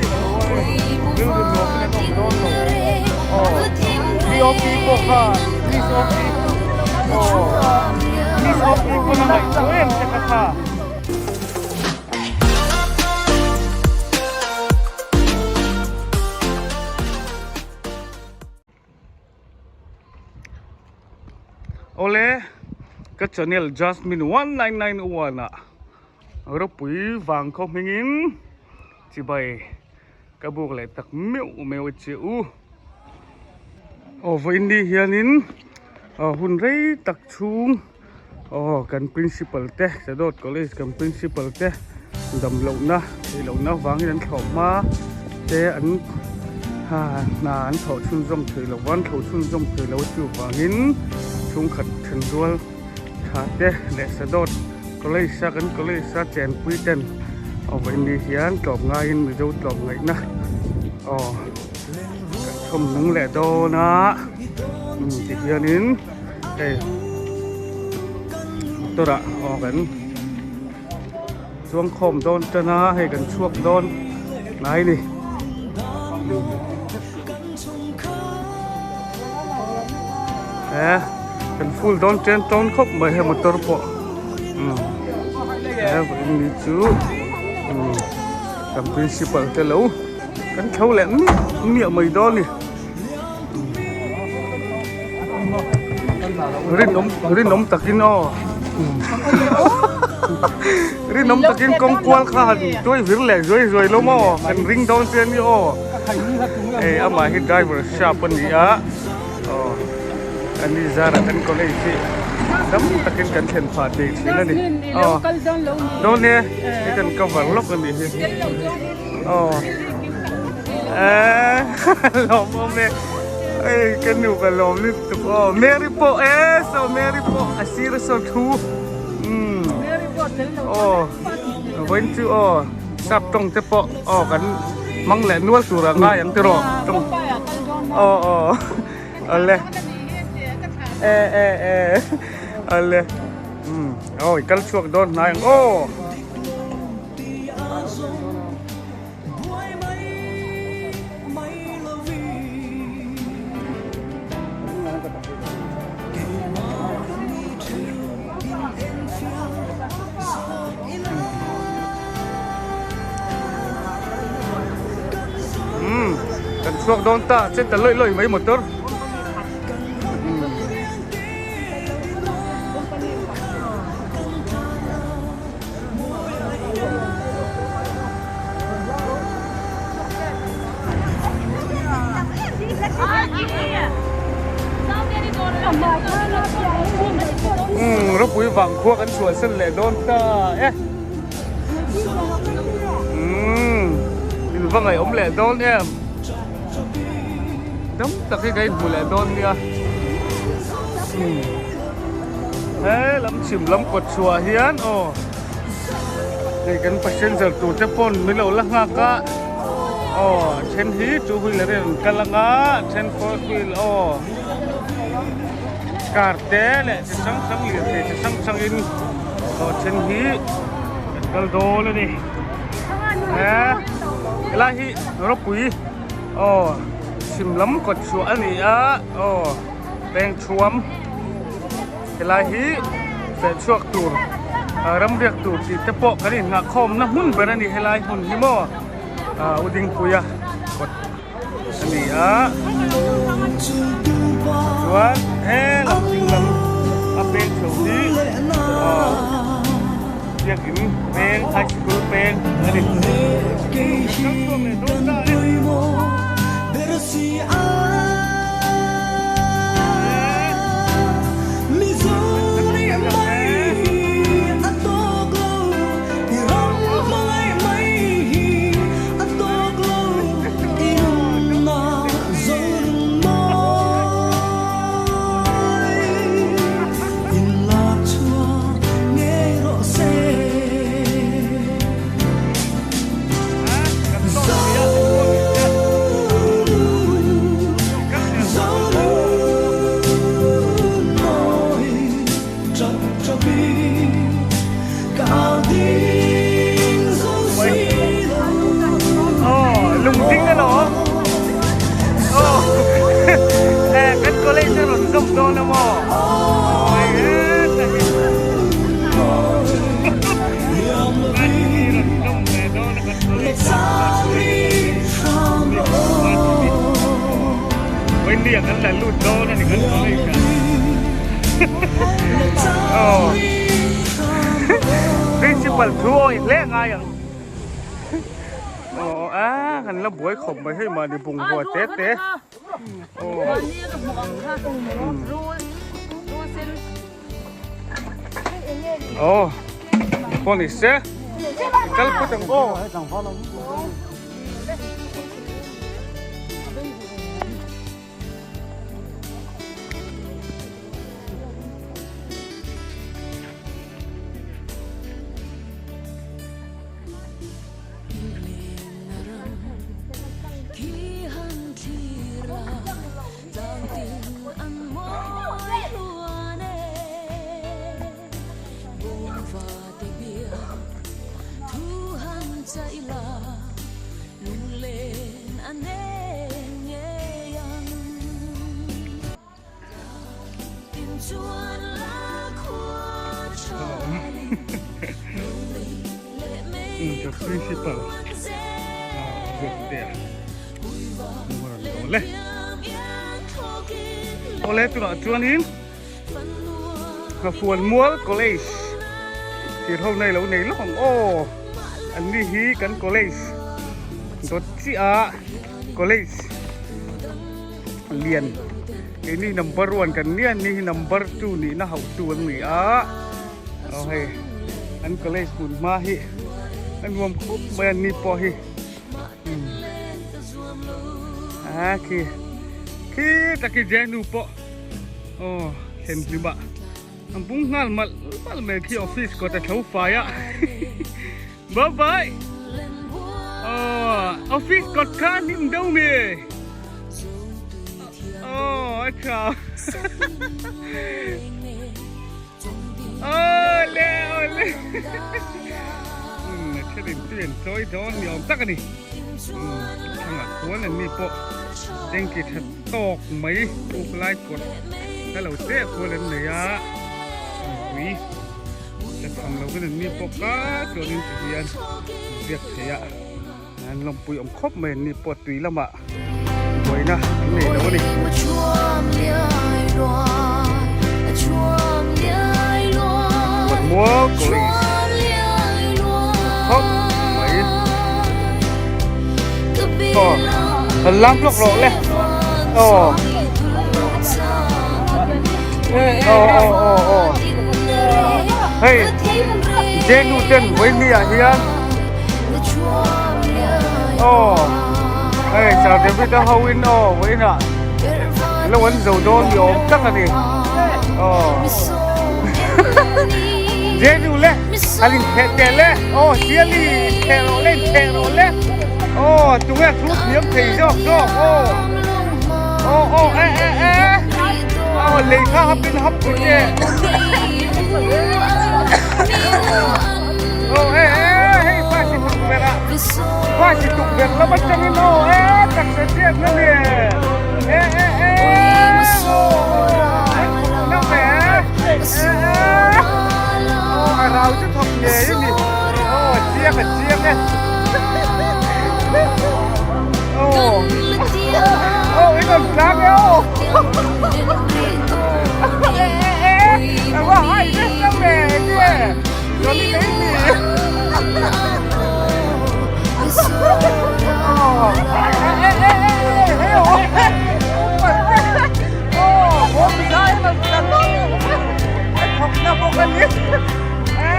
hian rilru nuam in an awm dawn lo aw mi OP pawh kha miss OP aw miss OP pawn a ngaihtuah em che kha kha. Awle ka channel Jasmine 1991 ah ropui vang khaw hmingin chibai ka buk leh tak meuh meuh a che u. Aw vawiin ni hianin hun rei tak chhung aw kan principal te Sadawt college kan principal te dam lohna theih lohna vangin an thlawh hma te an ha hna an thawh chhunzawm thei lo va an thlo chhunzawm thei lo chuvangin chhungkhat thenrual tha te leh Sadawt college a kan college a chenpui ten aw vawiin ni hian tlawm ngaiin Mizo tlawm ngaihna aw kan thawm nung leh dawn a ti hianin hei motor ah aw kan chuang khawm dawn tan a hei kan chhuak dawn hnai a ni. He kan full dawn chen tawn khawp mai hei motor pawh he vawiin ni chu kan principal te lo kan tho leh miah miah mai dawn a ni rinawm rinawm takin aw rinawm takin kawng kual kha han tuai vir leh zuai zuai lo maw kan ring dawn che a ni aw hei amah hi driver shop a ni a aw ani zarah kan college hi dam takin kan thlen phah thei thin a ni aw dawn e hei kan cover lawk a nih hi aw eee lawm awm e hei ka nu ka lawm lutuk aw Mary pawh e saw Mary pawh a sir a saw thu umm aw vawiin chu aw sap tawng te pawh aw kan hmang leh nual tur a ngai ang tiraw tawng aw aw awle e e e awle umm aw i kal chhuak dawn hnai ang aw. Umm kan chhuak dawn ta che ta lawih lawih mai motor Umm ropui vang khua kan chhuah san leh dawn ta e umm in va ngaihawm leh dawn em dam tak hi ka inhmu leh dawn nia umm he lam chhim lam kawt chhuah hian aw hei kan passenger tur te pawn min lo la nghak a aw then hi two wheeler in an kal ang a then four wheel aw car te leh chi hrang hrang lirthei chi hrang hrang in aw then hi an kal dawn a ni he helai hi ropui aw chhim lam kawt chhuah a ni a aw peng thuam helai hi feh chhuak tur ram riak tur tih te pawh kan inngah khawmna hmun ber a ni helai hmun hi maw u Dingpuia kawt a ni a chuan he lam ding lam a peng chho hi biakin peng high school peng a ni. dawm dawn a maw? Awi heta hi. Varsity rawn dawm ve dawn a kan college ah varsity. Varsity. Vawinia kan la lut dawn a ni kan college ah. Aw. Principal thu awih hle ngai ang. Aw a kan la buai khawp mai hei mahni bungrua te te. Aw pawh ni se kal phawt ang aw. The principal Zawhtea rawn dawl e. Awle tunah chuanin Nghafuanmual College tir ho nei lo nei lawk ang aw. An ni hi kan college dawt chiah a college lian keini number one kan nia ni hi number two nihna hauhtu an ni a aw hei an college hmun hma hi a nuam khawp mai a ni pawh hi a khi khi taki jenu pawh aw thlen hlim ah an bung nghal malh malh mai khi office kawt a tho fai a bye bye aw office kawt kha a hlim deuh mi aw a tha Awle awle umm a then in tui an chawi dawn ni awm tak a ni umm thangah khuan an ni pawh tanky tha tawk mai uk lai kawt ka lo te khuan an nei a mipui la tham lo in an ni pawh ka chuan in ti hian biak thei a an lawmpui awm khawp mai an ni pawh tui lamah buaina an nei lo a ni. Mual College khawp mai aw kan lam lawk rawh le aw aw aw aw aw hei Jenu ten vawiini ah hian aw hei Sir David a ho in aw vawiin ah lo an zo dawn ni awm tak a ni aw Jenu le an intheh teh le aw Siali intheh rawh le intheh rawh le aw tunge thu thiam thei zawk zawk aw aw aw e e e aw lei kha hap in hap pui che aw e e hei pa si tuk ber a pa si tuk ber lam atangin aw e taksa chiat na ni e e e aw e e e aw a rau chu thawk ngei a ni aw a chiang a chiang e aw aw in rawn tlang e aw e e e a va hai nasa ve nge Johnny mai ni aw e e e e he aw aw bawm zai man ta a thawk na bawk a ni e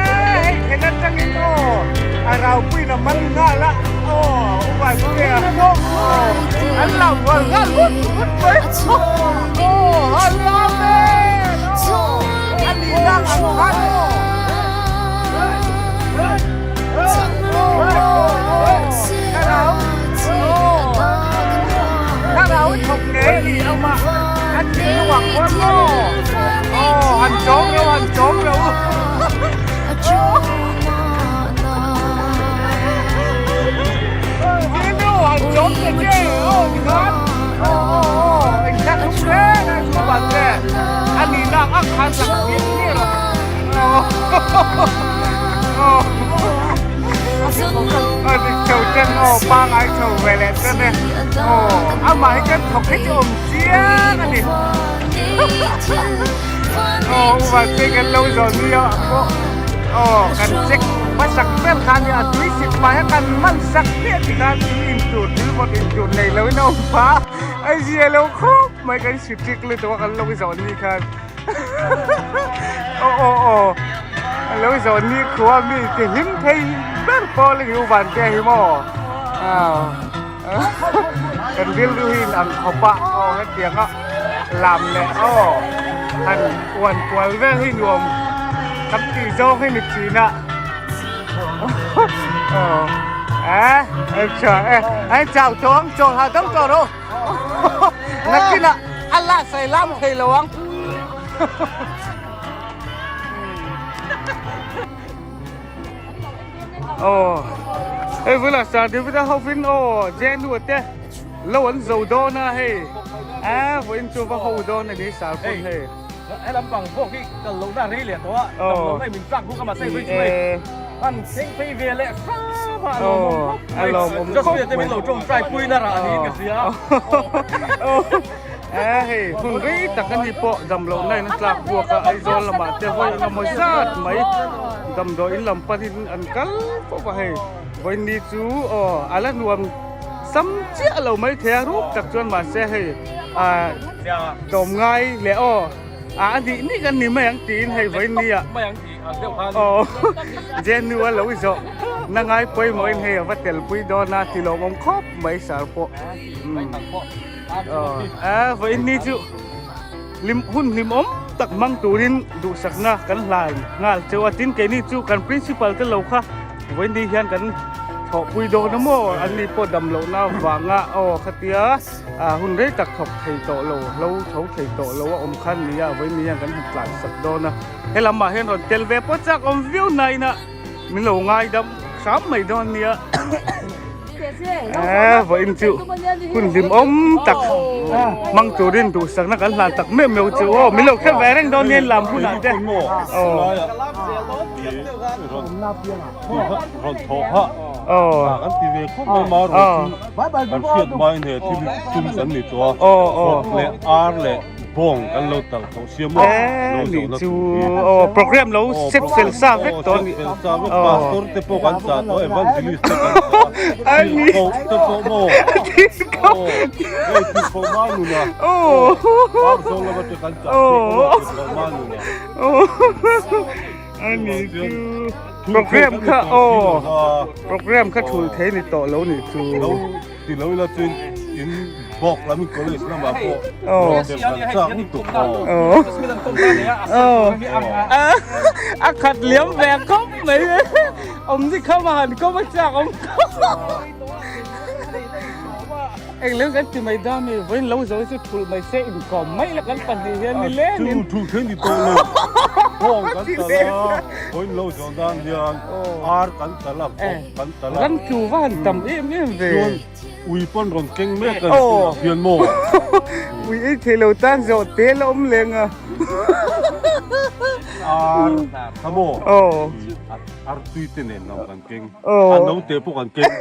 hei then atangin aw a raupuiin a man nghal a aw upa te aw an lo rual nghal vut vut mai aw a lam e aw a ni lang ang khan aw Thlarau thawk ngei a ni amah a thinlung ah khuan maw aw han chawm reuh han chawm reuh Thinlung han chawm ta che aw tikhan aw aw aw engthla thum reng a chu ban che. ang ang khan lang hmiah hmiah rawh. A dik chho chen aw pangai chho ve leh chen e aw amah hi kan thawk hi chu awm chiang a ni aw uvan te kan lo zawh nia pawh aw kan check hmasak ber kha nia a tui sik hma hian kan man sak hmiah ti khan tui in tur tui vawt in tur nei lo in a awm pha a zia lo khawp mai kan si ṭik lutuk a kan lo zawh ni khan. Aw aw aw a lo zawh ni khua mi ti hlim thei ber pawl a ni u van te hi maw kan rilru hi in ang khawp a aw hetiang a lam leh aw han uan kual vel hi nuam kan tih zawng hi ni thin a aw eh tha e ai chau tawh ang chaw hahdam tawh rawh. Nakinah a la sai lam thei lo ang. Aw hei bulah Sir David a hovin aw Jenu te lo an zo dawn a hei a vawiin chu va ho dawn a ni Sir pawn hei. He lampang pawh hi kal lohna rei leh tawh a, dam lohna in min tlak bawk a mahse vawi chu hei an thleng phei ve leh hram a, a lawmawm khawp mai. Joshua te min lo tawngtai pui na rah niin ka hria. E hei hun rei tak a ni pawh dam lohna in a tlak buak a, Aizawl lamah te vawi engemaw zat mai damdawiin lam panin an kal fo a hei vawiin chu aw a la nuam sam chiah lo mai thei a rup tak chuan mahse hei ah tlawm ngai leh aw ah a nih nih kan ni mai ang tiin hei vawiin ni ah aw Jenu a lo zawh na ngai pawimawh in hei a va tel pui dawn a ti lawmawm khawp mai sar pawh aw ah vawiin ni chu hlim hun hlimawm tak hmang turin duhsakna kan hlan nghal cheu a tin keini chu kan principal te lo kha vawiin ni hian kan thawhpui dawn a maw an ni pawh dam lohna vanga aw khatia ah hun rei tak thawk thei tawh lo hlo tho thei tawh lo a awm khan nia vawiin ni hian kan han tlan sak dawn a he lamah hian rawn tel ve pawh chak awm viau nain a min lo ngaidam hram mai dawn nia. Eh, vawiin chu hun hlimawm tak hmang turin duhsakna kan hlan tak meuh meuh chu aw min lo hre ve reng dawn nia lam hunah te aw rawn thawh kha aw kan ti ve khawp mai ma rawn chu kan hriat mai ne thil tum kan ni tawh a aw aw leh ar leh bawng kan lo talh tawh sia maw Eh, ni chu aw program lo set fel sa vek tawh ni fel sa vek pastor te pawh kan chah tawh evangelist te kan chah Ai ni ko te pawh maw ko hei ti ko ma nuna oh par zo lama te kan chah Oh. ti ko ma nuna oh ai ni chu program kha aw program kha thul thei ni tawh lo ni chu lo ti lo ila chuan in bawk lam in college lamah pawh Aw. tel kan chak lutuk aw. Aw. A khat liam ve khawp mai awm ni kham a han kawm a chak awm eng lem kan ti mai da mi vawiin lo zo chu thulh mai se inkawm mai la kan pahnih hian ni leng in Chu thulh thei ni tawh lo bawng kan tal a vawiin lo zawh dan hian ar kan tal a bawk kan tal a ran tlu va han tam em em ve. Ui pawn rawn keng mek a ni hian maw? Ui ei thei lo tan zawh te la awm leng a. Ar kha maw? Aw. Ar tui te nen lam kan keng. Aw. A note pawh kan keng.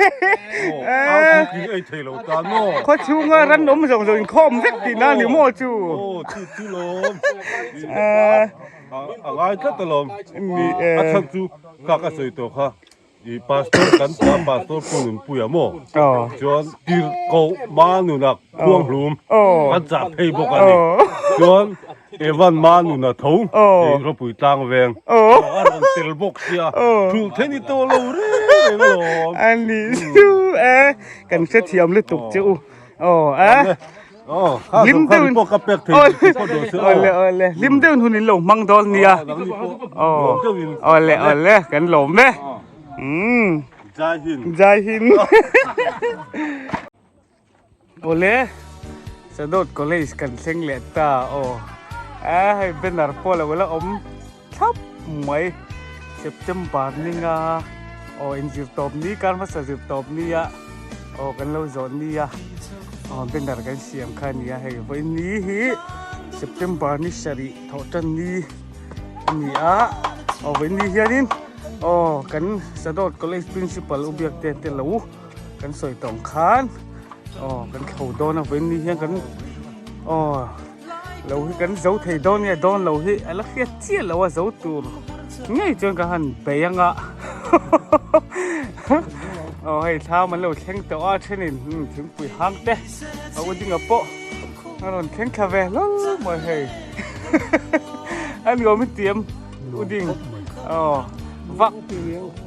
Ar tui tling ei thei lo tan maw? Khaw chhunga ran awm zawng zawng inkhawm vek tihna ni maw chu? Aw chu chu lawm. A ngai tlat alawm. Ni e. A chhan chu ka ka sawi tawh kha. I pastor kan ta pastor pu Nunpuia maw chuan tir koh ma nuna khuang hlum kan chah phei bawk a ni chuan Evan ma nuna tho i ropui tlang veng a rawn tel bawk sia thulh thei ni tawh lo reng reng alawm a ni chu e kan hrethiam lutuk che u aw e Hlim deuhin awle awle hlim deuhin hun in lo hmang dawn nia awle awle kan lawm e umm jai hin awle Sadawt college kan thleng leh ta aw a hei banner pawh lo la awm thlap mai September ninga aw inzir tawp ni kar hmasa zir tawp nia aw kan lo zawh nia aw banner kan siam kha nia hei vawiin ni hi. September ni sarih thawh tan ni a ni a aw vawiin ni hianin aw kan Sadawt College Principal u biak te te lo kan sawi tawng khan aw kan thlo dawn a vawiin ni hian kan aw lo hi kan zo thei dawn nge dawn lo hi a la hriat chiah lo a zo tur ngei chuan ka han bei anga aw hei thlam an lo thleng tawh a thenin thingpui hang te a u dinga pawh a rawn thleng thla ve hlawm mai hei a ni awm i tiam u ding aw vak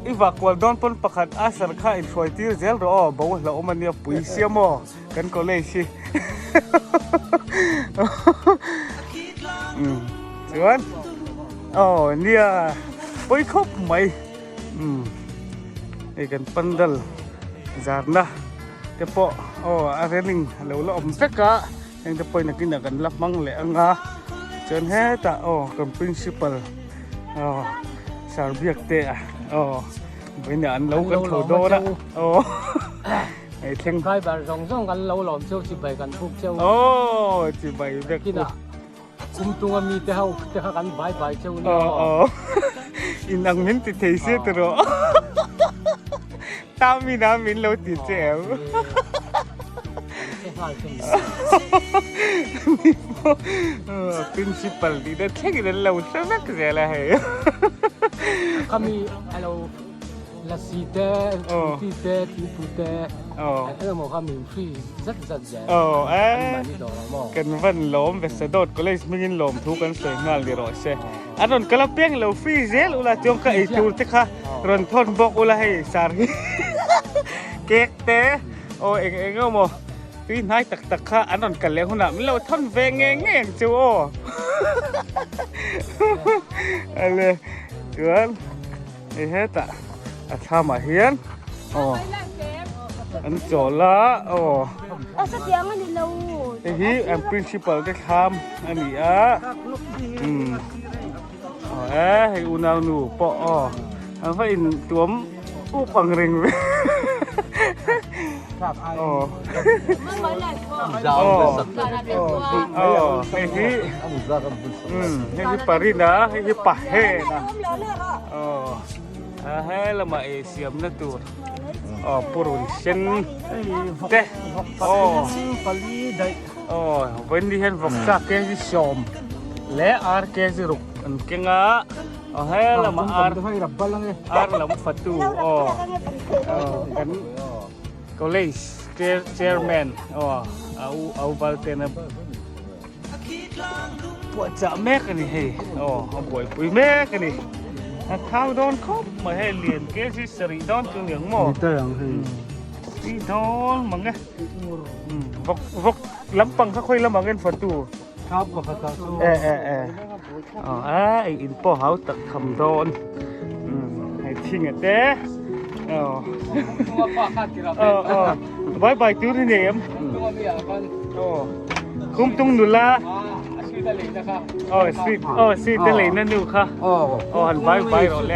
i vak kual dawn pawn pakhat a sar kha inhruai tir zel rawh aw bo hlauhawm ania pui siam aw. Kan college hi um chuan aw nia pawi khawp mai um hei kan pandal zarna te pawh aw a railing a lo la awm vek a heng te pawhin nakinah kan la hmang leh anga chuan hetah aw kan principal aw sir biakte a aw vawiinah an lo kan tho dawn a aw. Hei thleng. Driver zawng zawng kan lo lawm cheu chibai kan buk cheu. Oh chibai vek. Kinah kum tunga mi te ho te kha kan bai bai cheu nia. Oh oh. In ang min ti thei se ti rawh. Ta mi na min lo ti che em. Principal ti te thleng in an lo hre vek zel a hei. Khami alo Lasi te, Thingti te, Thingpui te, eng emaw kha min free zat zat zel. An mahni dawr ang maw? Kan van lawm ve Sadawt College hmingin lawm thu kan sawi nghal ni rawh se. An rawn kal apiang lo free zel ula chuan ka ei tur te kha rawn thawn bawk ula hei sar hi cake te aw eng eng emaw tui hnai tak tak kha an rawn kal leh hunah min lo thawn ve ngei ngei ang chu aw. Ale chuan. Hei hetah a thlamah hian aw an chawl a aw hei hi an principal te thlam a ni a umm aw e hei unau nu pawh aw an va in tuam up ang reng ve aw aw hei hi umm hei hi parina hei hi pahena. Aw a he lamah ei siamna tur aw purun sen te aw aw vawiin ni hian vawksa kg sawm leh ar kg ruk an keng a aw he lamah ar ar lam fatu aw aw kan college chairman aw a u au val ten a. Puahchah mek a ni hei aw a buaipui mek a ni a thau dawn khawp mai hei lian kg sarih dawn chu niang maw tui dawn mang e vawk vawk lampang kha khawi lamah ngen fatu e e e aw a ei in pawh hau tak tham dawn hei thinga te aw aw aw bye bye tur hi nei em aw Khumtung nula Aw sweet aw sweet te leina nu kha aw han bai bai rawh le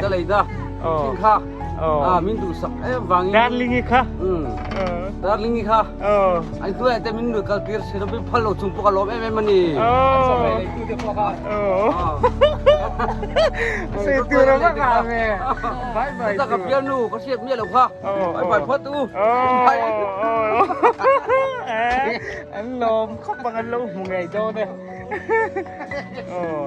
Aw kha aw min duh sak em vangin Darling i kha Darling i kha an hnuai te min nuih kal tir sin min phal lo chung pawh ka lawm em em a ni Sei tur a vak a ve bai bai ka pian nu ka hriat miah lo kha bai bai phawt u An lawm khawp ang an lo hmu ngei dawn e. Aw.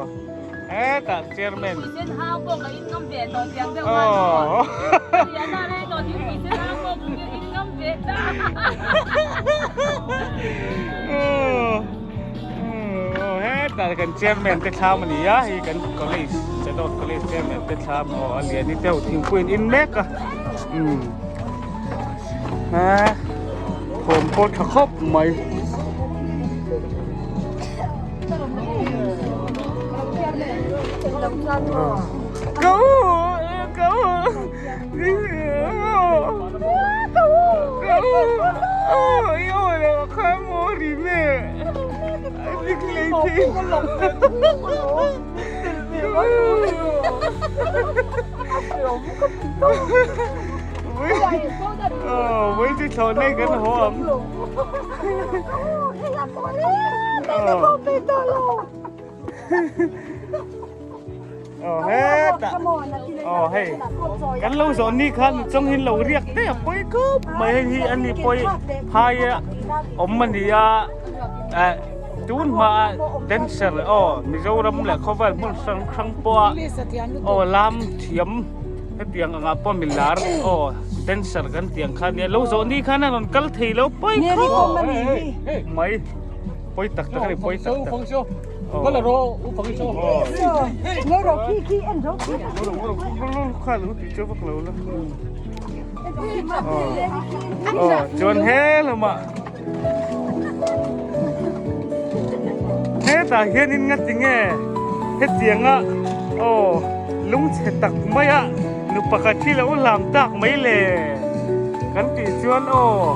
Hetah chairman. Sen hang pawh ka in ngam ve tawh tiang deuh khan maw. Riana rei tawh thingpui sen hang pawh ka in ngam ve ta. Aw hetah kan chairman te thlam a ni a hei kan college Sadawt college chairman te thlam aw a lian hi deuh thingpui an in mek a. Umm. Ha thawm pawh tha khawp mai. Go go Với chiếc trò này gần hòm. Aw hetah aw hei kan lo zawh ni khan chawng hin lo riak te a pawi khawp mai hei hi ani pawi phai a awm a ni a eh tun hmaah dancer aw Mizoram leh khawvel hmun hrang hrang pawha aw lam thiam hetiang angah pawh milar aw dancer kan tih ang kha ania lo zawh ni khan a rawn kal thei lo pawi khawp mai pawi tak tak a ni pawi tak tak. Chuan he lamah hetah hianin nga tinge hetianga aw lungchhe tak maia nu pakhat hi lo lam tak mai le kan tih chuan aw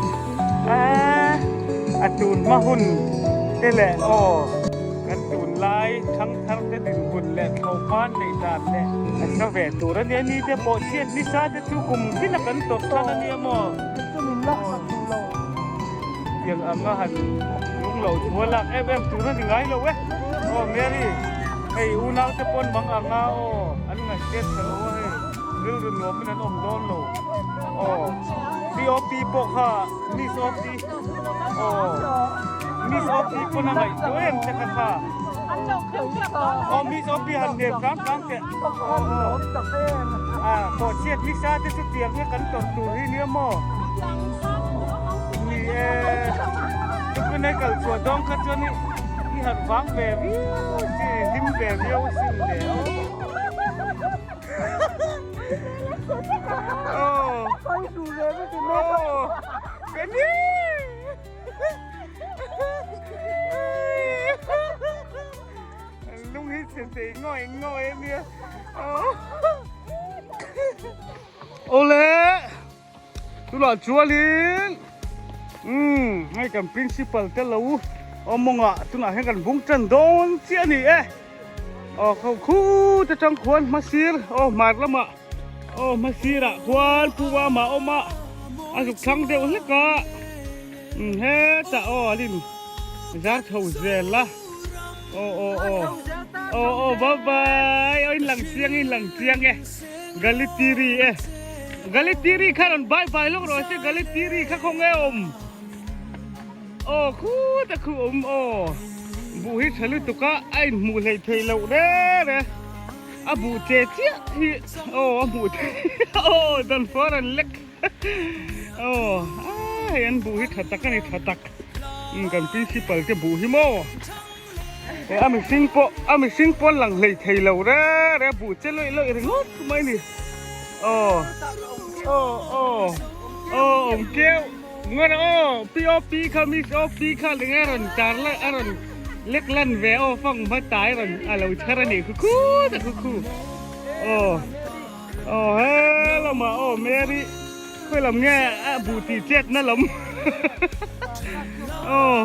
a tun hma hun te leh aw kan tunlai thangthar te dinhmun leh thlawhhma neih dan leh a hre ve tur a nia ni te pawh chhiat nisa te chu kum tin a kan tawp than a nia maw tiang anga han lung loh thu a lak em em tur a ni ngai lo e aw Mary hei unau te pawn bang anga aw an ngaihtet tha lo a hei rilru nuamin an awm dawn lo aw POP pawh kha Miss OP aw Miss OP pawn a ngaihtuah em che kha kha aw Miss OP han hnem hram hram teh aw aw a pawh chhiat nisa te chu tiang nge kan tawrh tur hi nia maw ni e tukin ai kal chhuah dawn kha chuan i harh vang ve viau chi hlim ve viau sin le aw. Lung hi chhe thei ngawi ngawi a nia. Awle tunah chuanin umm hei kan principal te lo awm mawngah tunah hian kan bung tan dawn chiah a ni e. Aw kho khu te tang khuan hma sir aw hmar lamah aw hma sirah khuan pu ama awm a a zuk thlang deuh hlek a umm hetah aw an in zar chho zel a aw aw aw aw aw bye bye aw in lang chiang in lang chiang e galitiri e galitiri kha rawn bye bye lawk rawh se galitiri kha khawnge awm. Aw khut a khu awm aw. Buh hi tha lutuk a, a inhmuh hleih theih loh reng e. A buh che chiah hi aw a hmuh theih aw dan far an lek aw a hei an buh hi tha tak a ni tha tak kan principal te buh hi maw a mihring pawh a mihring pawn lang hleih thei lo reng e buh che lawih lawih ringawt mai a ni aw aw aw aw awm keuh. Ngawn aw POP kha Miss OP kha eng a rawn tar la a rawn lek lan ve aw fang hma tai rawn a lo chhar a nih khu khu ta khu khu aw aw he lamah aw Mary khawi lam nge a buh tih chet na lam aw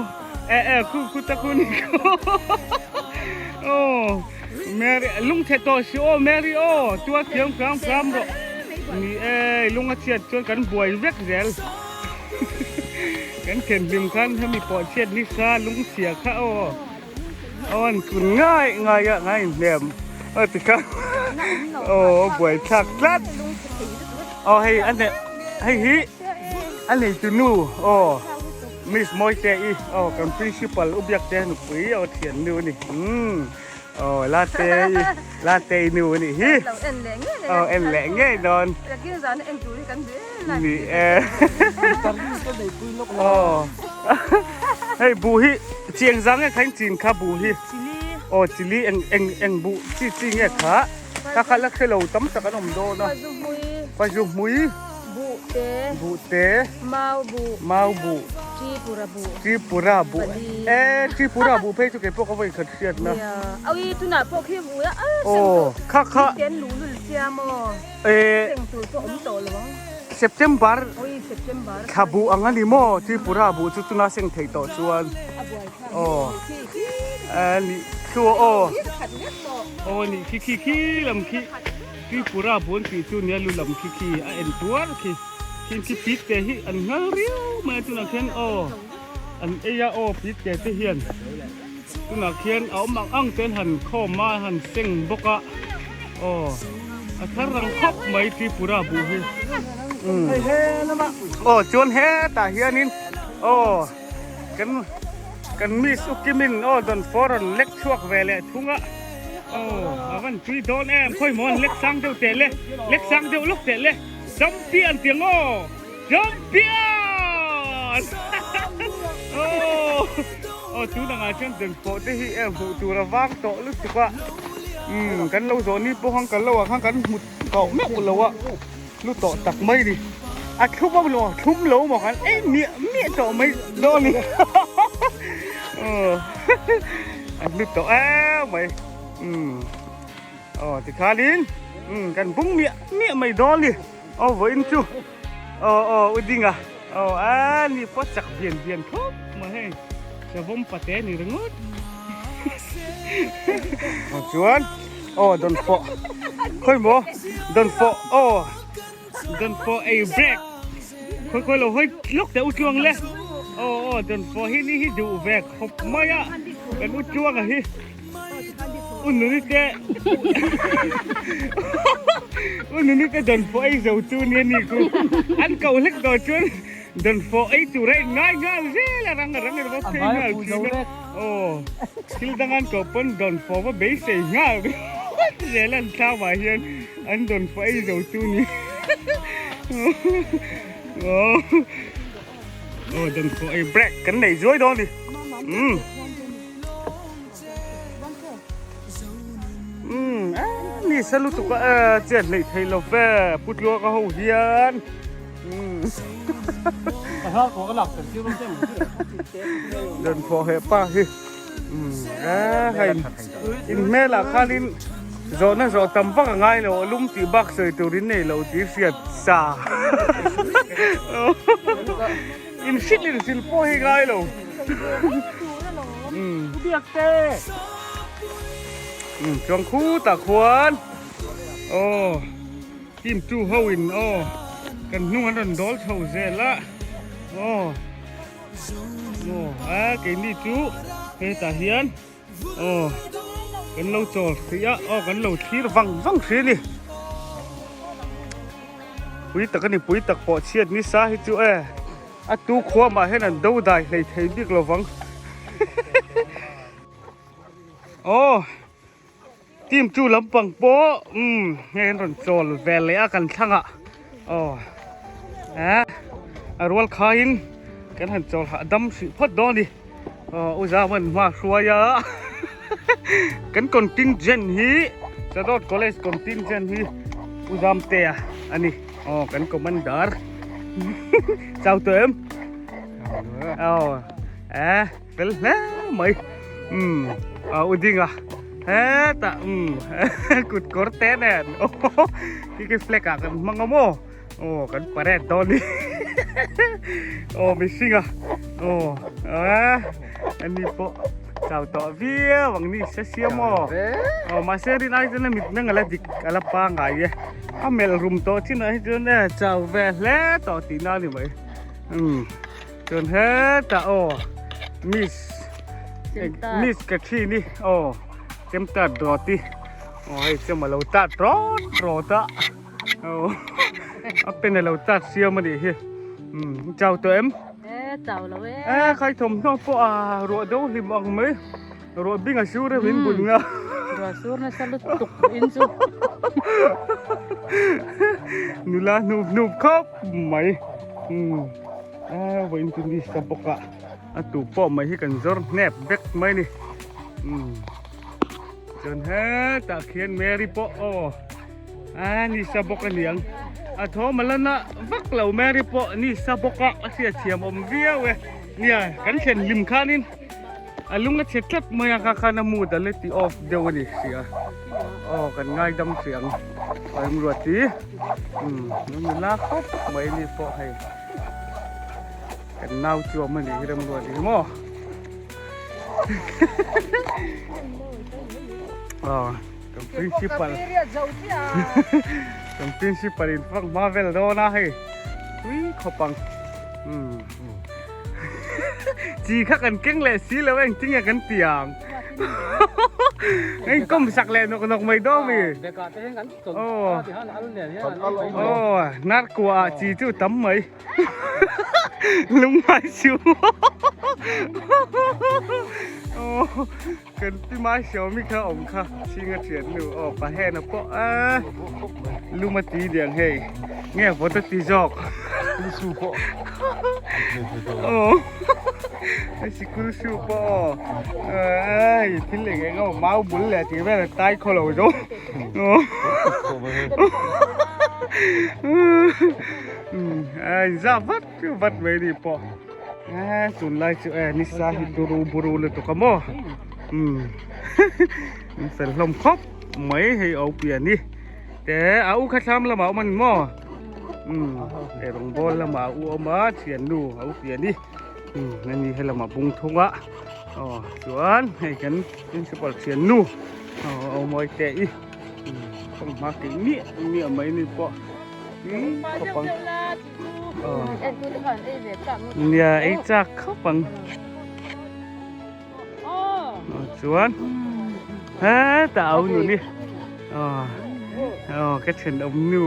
e e khu khu ta khu ni khu aw Mary lung chhe tawh si aw Mary aw tua thiam hram hram rawh ni e lung a chhiat chuan kan buai vek zel kan then hlim khan hemi pawh chhiat ni kha lung chhia kha aw aw an kun ngai ngai a ngai hnem aw ti kha aw buai thlak tlat aw hei a ne hei hi a nei tu nu aw Miss Mawite i aw kan principal u biak te nupui aw thian nu a ni umm aw Late i Late i nu a nih hi aw en leh ngei dawn ni e aw hei buh hi chi eng zang nge kha in chin kha buh hi aw chili eng eng eng buh chi chi nge kha kha kha la hrelo tam tak an awm dawn a pazu hmui. Buh te. Buh te. Mau buh. Mau buh. Tripura buh. Tripura buh. Pali. E Tripura buh phei chu kei pawh ka vawi khat hriat na. Nia. Awi tunah pawh khi buh a a seng tur. Kha kha. Ten lu lul sia maw. E. Seng tur pawh awm tawh lo ang. September. Awi September. Thla buh ang a ni maw Tripura buh chu tuna seng theih tawh chuan. A buai thlak. Aw. Khi khi. A ni thu aw. Khi khat vek tawh. Aw ni khi khi khi lam khi. Tripura buan tih chu nia lu lam khi khi a en tuar khi khin khi pit te hi an nghal riau mai a tunah khian aw an ei a aw pit te te hian Tunah khian a awm ang ang te an han khawm a, an han seng bawk a. Aw, a thar rang khawp mai Tripura buh hi. Umm. Aw, chuan hetah hianin aw kan kan miss u Kimin aw dawnfawr rawn lek chhuak ve leh thung a. Aw, a van tui dawn em, khawi maw an lek sang deuh teh le, lek sang deuh lawk teh le. Champion tiang aw! Champion! Aw! Aw tun angah chuan dawnfawh te hi em hmuh tur a vang tawh lutuk a. Umm kan lo zawh ni pawh khan kan lo ah khan kan hmu tawh meuh lo a, lu tawh tak mai ni. A thlum a lo thlum lo maw khan ei miah miah tawh mai dawn a ni. Aw a hlu tawh em mai. Umm. Aw tikhalin umm kan bung miah miah mai dawn ni aw vawiin chu aw aw u dinga aw a ni pawh chak bian bian khawp mai hei savawm pate ni ringawt aw chuan aw dawnfawh khawi maw dawnfawh aw dawnfawh ei break khawi khawi lo hawi lawk teh u tluang le aw aw dawnfawh hi ni hi duh ve khawp mai a kan u tluanga hi. Ununite Ununite dawnfawh ei zo chu nia ni ku an koh hlek dawn chuan dawnfawh ei tur a in ngai nghal zel a rang a rang emaw phei nghal thin a aw thil dang an koh pawn dawnfawh va beisei nghal zel an thlam ah hian an dawnfawh ei zo chu ni aw aw dawnfawh ei break kan nei zuai dawn ni umm. Umm ni sa lutuk a e chet hleih theih lo ve pu tluanga ho hian umm rawn thawh heh pa hi umm a hei in hmelah khanin zawhna zawh tam vak a ngai lo a lum tih bak sawi turin nei lo tih hriat sa In hrilh in hrilh pawh hi ngai lo. Umm. Umm chuang khutah khuan aw team 2 ho in aw kan hnung an rawn dawl chho zel a aw aw a keini chu hetah hian aw kan lo chawl hrih a aw kan lo thlir vang vang hrih a ni pui tak a ni pui tak pawh chhiat nisa hi chu e a tu khua mah hian an do dai hlei thei bik lo vang aw team 2 lampang pawh umm hei an rawn chawl ve leh a kan thlang ah aw eh a rual khaiin kan han chawl hahdam hrih phawt dawn a ni. Aw u Zaman hma hruai a kan contingent hi Sadawt College contingent hi u Zamtea a ni aw kan commander chau tawh em aw eh fel hle mai umm aw u Dinga hetah umm kut kawr te nen khi khi flag ah kan hmang a maw. Aw kan parade dawn ni aw mihring a aw a ani pawh chau tawh viau ang ni se siam aw aw mahse rin ai chuan a mit meng ala dik ala pangai e a melh rum tawh chin ah hi chuan e chau ve hle tawh tihna a ni mai umm chuan hetah aw miss miss ka thin i aw chem tat rawt i aw hei chem alo tat rawt rawt a. A pen a lo chat siam a nih hi. Umm chau tawh em? E chau lo e. E khai thawmhnaw pawh a ruah do hlim ang mai. Ruah bing a sur em in bun nga. Ruah sur nasa lutuk in chu. Nula hnup hnup khawp mai. Umm e vawiin chu ni sa bawk a. A tu pawh mai hi kan zawr hnep vek mai ni. Umm chuan hetah khian Mary pawh aw. A ni sa bawk a niang a thaw malana vak lo Mary pawh ni sa bawk a a hriat thiam awm viau e nia kan thlen hlim khanin a lung a chhe tlat mai a kha khan a mood a la ti off deuh a ni sia aw kan ngaidam hrih ang Remruati umm nula khawp mai ni pawh hei kan nau chuam a nih hi Remruati hi maw aw. Kan principal Kan principal in fak hma vel dawn a hei tui khawp ang. Chi kha kan keng leh si lo engtin nge kan ti ang. Eng kawm sak leh nawk nawk mai dawn mi. Aw. Aw, nar kua ah chi chu tam mai. Lungngai chu. Aw, kan pi mai hriau mi kha awm kha chhinga thian nu. Aw, pa hen a pawh a. Lum a ti diang hei. Nge vawt a ti zawk. Su pawh. Aw. Sikul su pawh aw. Ai, thil eng eng aw mau bul leh tih vel a tai khaw lo zo. Ai za vat vat mai ni pawh. A tunlai chu e nisa hi turu buru lutuk a maw. Min fel hlawm khawp mai hei au pian hi. Te a u kha thlam lamah a awm a ni maw? Ei rawngbawl lamah a u a awm a thiannu a u pian hi. Ani he lamah bung thung a. Aw chuan hei kan principal thiannu aw au mawi te i. Kawng hma keih miah miah mai ni pawh. Khawp ang. Nia ei chak khawp ang. Chuan hetah au nu ni aw ka thenawm nu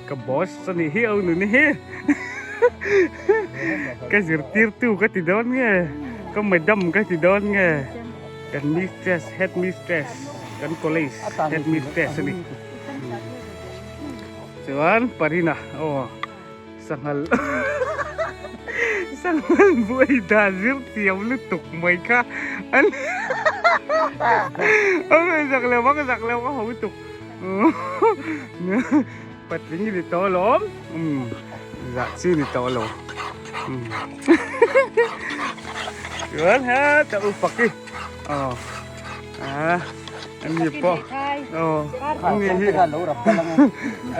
ka boss a nih hi au nu ni hi ka zirtirtu ka ti dawn nge ka madam ka ti dawn nge kan mistress head mistress kan college head mistress a ni chuan parina aw. Sanghal Sanghal buai dah zir thiam lutuk mai kha an Ame zak lo vak zak lo ka ho tuk Patling ni tawh alawm um zah chi ni tawh lo Chuan heta u Faki aw a ani pawh aw ani hi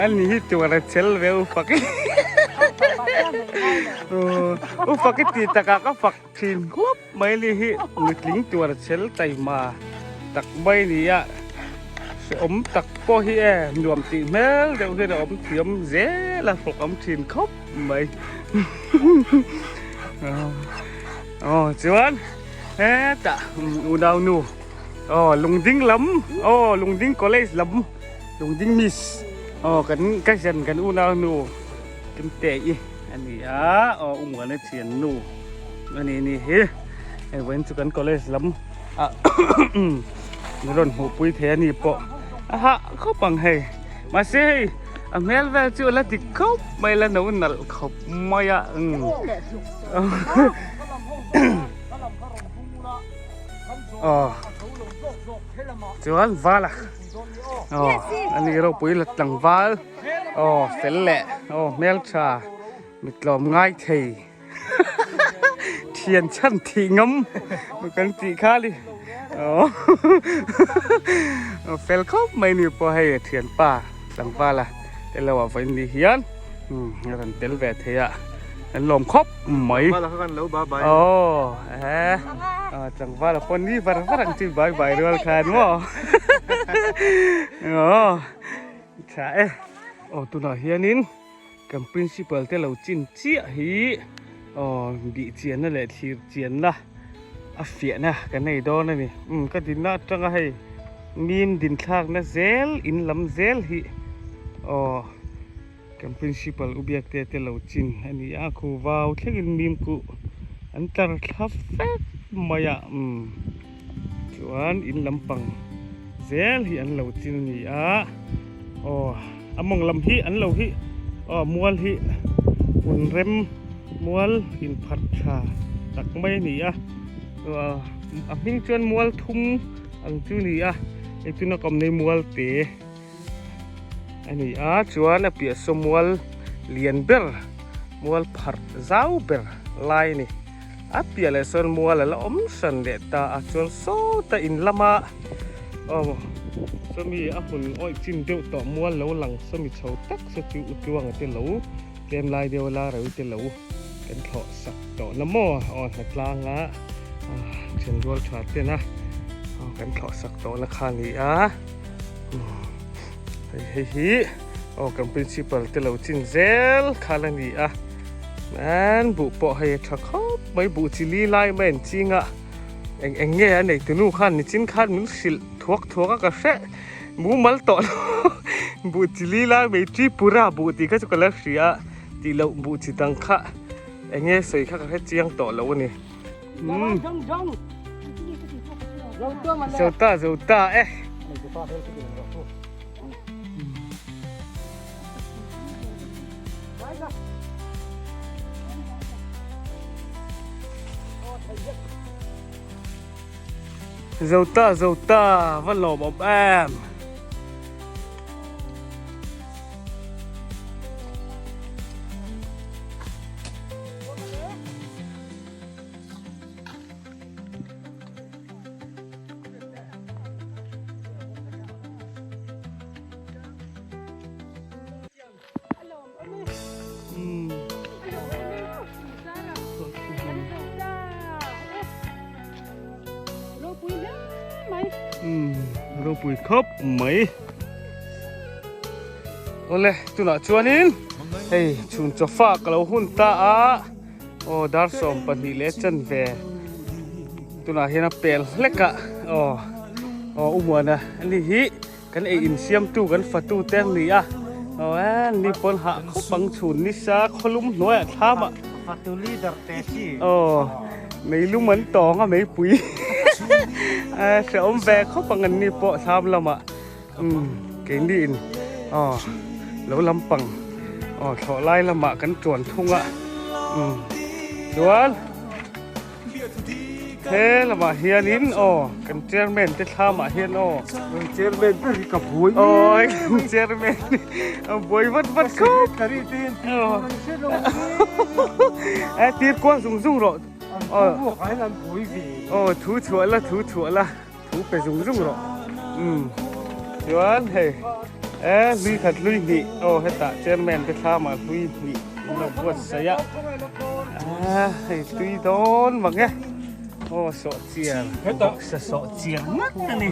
ani hi tuar a chel ve u Faki u Faki tih takah ka fak thin khuap mai ani hi nutling tuar a chel taima tak mai a ni a hrehawm tak pawh hi e nuam tih hmel deuh hian a awm thiam zel a fawk awm thin khawp mai aw chuan hetah unau nu aw lungding lam aw lungding college lam lungding miss aw kan ka hian kan unau nu kim te i a ni a aw umuana thian nu a ni ni hi hei vawiin chu kan college lam ah min rawn hmuh pui thei a ni pawh a hah khawp ang hei mahse hei a hmel vel chu a la dik khawp mai la no nalh khawp mai a umm aw chuan val a aw ani ropui la tlangval aw fel leh aw hmeltha mitlawm ngai thei thian chhan thih ngam kan tih kha ni aw fel khawp mai ni pawh hei thianpa tlangval a tel lo ah vawiin ni hian a rawn tel ve thei a an lawm khawp mai aw tlangval a pawh ni var var ang chi bai bai rual khan maw aw tha e aw tunah hianin Kan principal te lo chin chiah hi aw bih chianna leh thlir chianna a fiahna kan nei dawn a ni. Umm ka dinna atanga hei mim din thlakna zel in lam zel hi aw kan principal u biakte te lo chin a ni a khu vau thlengin mim kuh an tlar thla fek mai a umm chuan in lampang zel hi an lo chin a ni a aw. A mawng lam hi an lo hi aw mual hi hun rem mual inphat tha tak mai a ni a a hming chuan mual thum ang chu a ni a hei tuna ka awm nei mual te a ni a chuan a piah saw mual lian ber mual pharh zau ber lai a ni a piah leh sawn mual a la awm hran leh ta a chuan sawta in lama aw sawmi a hmun awih chin deuh tawh mual lo lang sawmi chho tak saw chu u tluanga te lo tlem lai deuh la reu te lo kan thlawh sak tawh na maw aw hnatlanga thian rual tha ten a kan thlawh sak tawh na kha a ni a hei hei hi aw kan principal te lo chin zel kha la ni a. An buh pawh hei a tha khawp mai buh chi li lai mai an ching a eng eng nge a nei tunu khan nichin khan min hrilh thuak thuak a ka hreh mumal tawh lo buh chi li lai mai Tripura buh tih kha chu ka la hria a tih loh buh chi dang kha eng nge sawi kha ka hre chiang tawh lo a ni. Zo ta zo ta e. Zo ta zo ta va lawm awm em. Ropui khawp mai. Awle tunah chuanin hei chhun chawfa ka lo hun ta a aw dar 12 leh chanve tunah hian a pel hlek a aw aw u Muana ani hi. Kan ei insiamtu kan fatu te an ni a, aw e ni pawn hah khawp ang chhun nisa khawlum hnuaiah thlam ah Fatu leader te chi. Aw meilum an tawng a meipui a hrehawm ve khawp ang an ni pawh thlam lamah umm keini in aw lo lampang aw thlawh lai lamah kan tuan thung a umm chuan. He lamah hianin aw kan chairman te thlamah hian aw Kan chairman ber hi ka buai aw kan chairman a buai vat vat khawp Secretary te hian tih tur an hre lo e tir kual zung zung rawh An thu buak ah hian an buai ve aw thu chhuah la thu chhuah la thu pe zung zung rawh umm chuan hei e hlui khat hlui hnih aw hetah chairman te thlamah hlui hnih an lo buatsaih a ah hei tui dawn mang e aw sawh chiar bawksa sawh chiar ngat a ni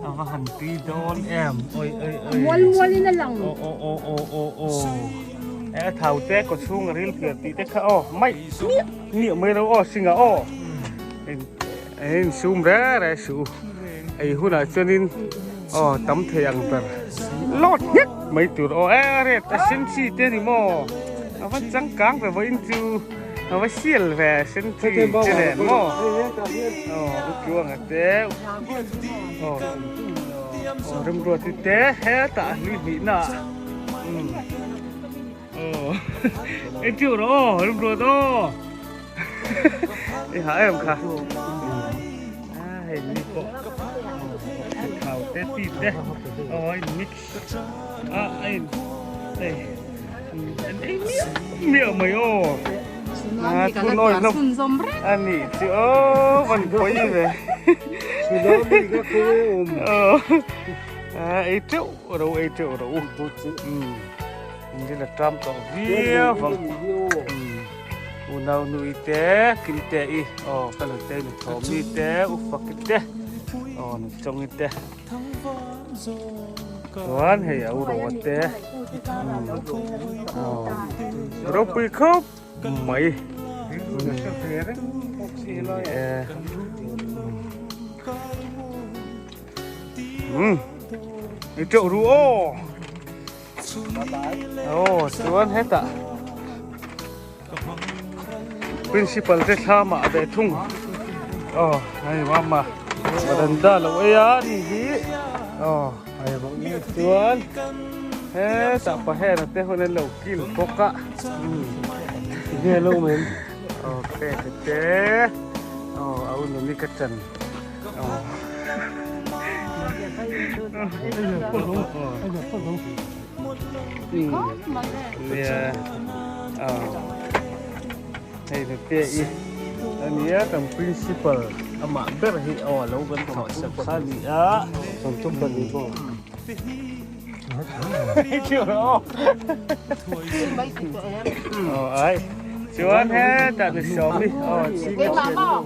a va han tui dawn em oi oi oi mual mual in a lang aw aw aw aw aw aw e a thau te kaw chhung a ril piar tih te kha aw mai miah miah mai lo aw singa aw Hei insum re re suh u, ei hunah chuanin aw tam thei ang ber lawt nghet mai tur aw e red a sen chi te a ni maw a va changkang ve vawiin chu a va sial ve a sen chi che nen maw aw u tluanga te aw aw remruati te hetah hlui hnihna ah umm aw engtin rawh aw remruat aw. I hah em kha hei ni pawh thau te ti te aw a in mix a a in hei an ei miah miah mai aw a thu nawi hlawm a ni chu aw van pawi ve aw ei teuh ro ei teuh ro u in rin a ṭam tawh viau ang. Unau nui te, kim te i, aw ka nu te nu thawmi te, u faki te, aw nu chawngi te. Chuan hei a u roa te, aw ropui khawp mai. Um, i teuh ru aw. Aw chuan hetah principal te thlam ah ve thung aw hei mama varanda lo ei a ni hi aw chuan hetah pahena te hun an lo kil bawk a aw peka te aw a u nuni ka chan. Hei nu te i ania kan principal amah ber hi aw alo kan thawh sak kha a ni a chuan hetah ni sawm hi aw chhing a thian aw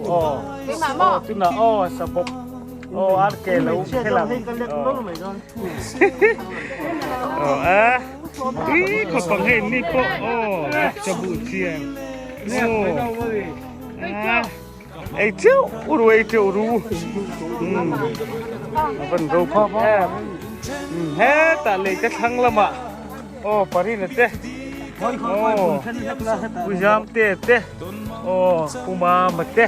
aw tunah aw sabawp aw ar ke lo khelang aw a. Tui khawp ang hei ni pawh aw chabu chiang aw ei teuh ru ei teuh ru a van ro khawp em hetah lei ka thlang lamah aw parina te aw puzam te te aw pumama te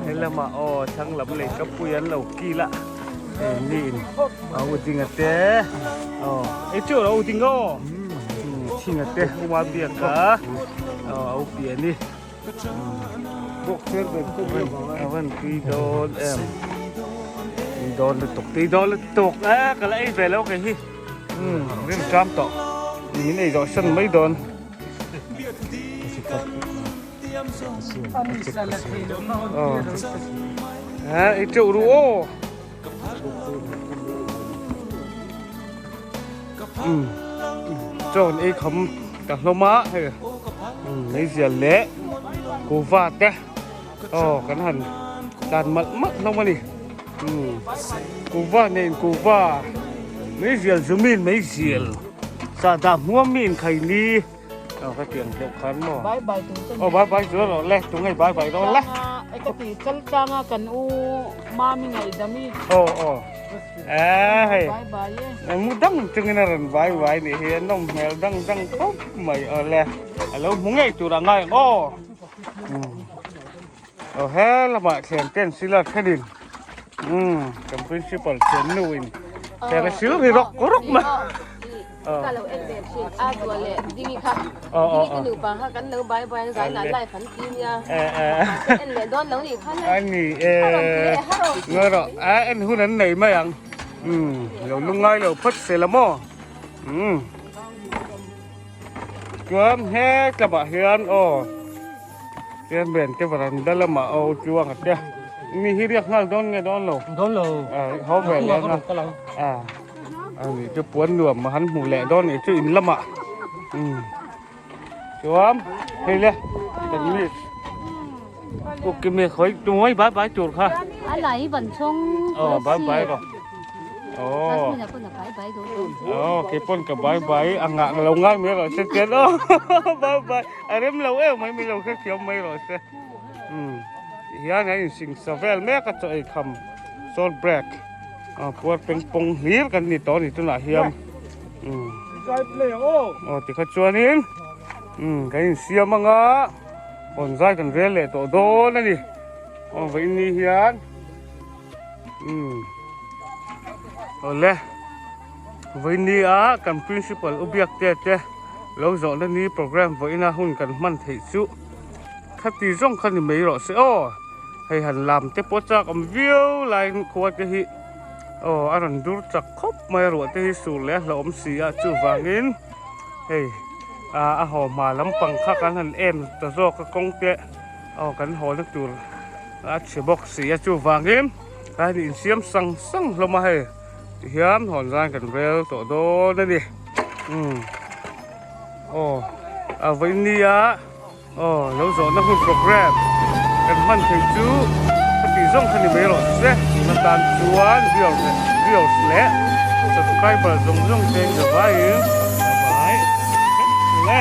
he lamah aw thlang lam lei ka pui an lo kil a hei niin a u dinga te aw ei teuh lo u dinga aw thinga te uma biak a aw a u pian i a van tui dawn em tui dawn lutuk tui dawn lutuk a ka la ei ve lo kei hi rim ṭam tawh min ei zawh san mai dawn. Ei teuh ru aw. Chaw ei kham ta hlawm a hei meizial leh kuhva te aw kan han tlan malh malh hlawm a ni kuhva nen kuhva meizial zumin meizial sahdah hmuam mi inkhaini. Aw ka tiang deuh khan maw. Bye bye tung ten. Aw bye bye chu rawh le tung hei bye bye dawn le. Ai ka ti chal chang a kan u mami ngai dami. Aw aw. Eh hei. Bye bye e. Mu dang chungin a rawn vai vai ni hi a nawm hmel dang dang khawp mai aw le. A lo hmu ngei tur a ngai ang aw. Aw he lamah thlen ten sila thenin. Um kan principal thian nu in thlen a sil ri rawk rawk mai. Ka lo en ve thin a dua leh dingi kha dingi te nupa kha kan lo bai bai an zai lah live an ti nia en leh dawn lo nih kha le ani e ngawi rawh a en hun an nei mai ang um lo lungngai lo phawt se la maw um chuan he tlabah hian aw chairman te varanda lamah aw chuang a tia mi hi riak nghal dawn nge dawn lo dawn lo haw ve leh ang a. Ani chu puan nuam han hmuh leh dawn nih chu in lamah umm chuan hei le kan miss ukimi khawi tuai bai bai tur kha a lai van chhawng aw bai bai rawh aw aw kei pawn ka bai bai a ngah lo ngai mai rawh se chuan aw bai bai a rem lo em mai min lo hrethiam mai rawh se umm tihian a insingsa vel mek a chaw ei kham short break. A puar peng pawng hlir kan ni tawh a ni tunah hian umm aw tikha chuanin umm kan insiam anga hawn zai kan rel leh tawh dawn a ni aw vawiin ni hian umm awle vawiin ni a kan principal u biak te te lo zawhna ni program vawiina hun kan hman theih chu. Khati zawng kha ni mai rawh se aw, hei han lam te pawh chak awm viau laiin khua te hi aw a rawn dur chak khawp mai a ruah te hi sur leh a hlauhawm si a chuvangin hei ah a haw hma lampang kha kan han em ta zawk a kawng te aw kan haw na tur a chhe bawk si a chuvangin a han insiam sang sang hlawm a hei tihian hawn zan kan rel tawh dawn a ni umm aw a vawiin nia. Aw, lo zawhna hun program kan hman theih chu ka tih zawng kha ni mai rawh se. Tuna tan chuan viewers leh viewers leh subscriber zawng zawng te in zavaiin a vai vek le.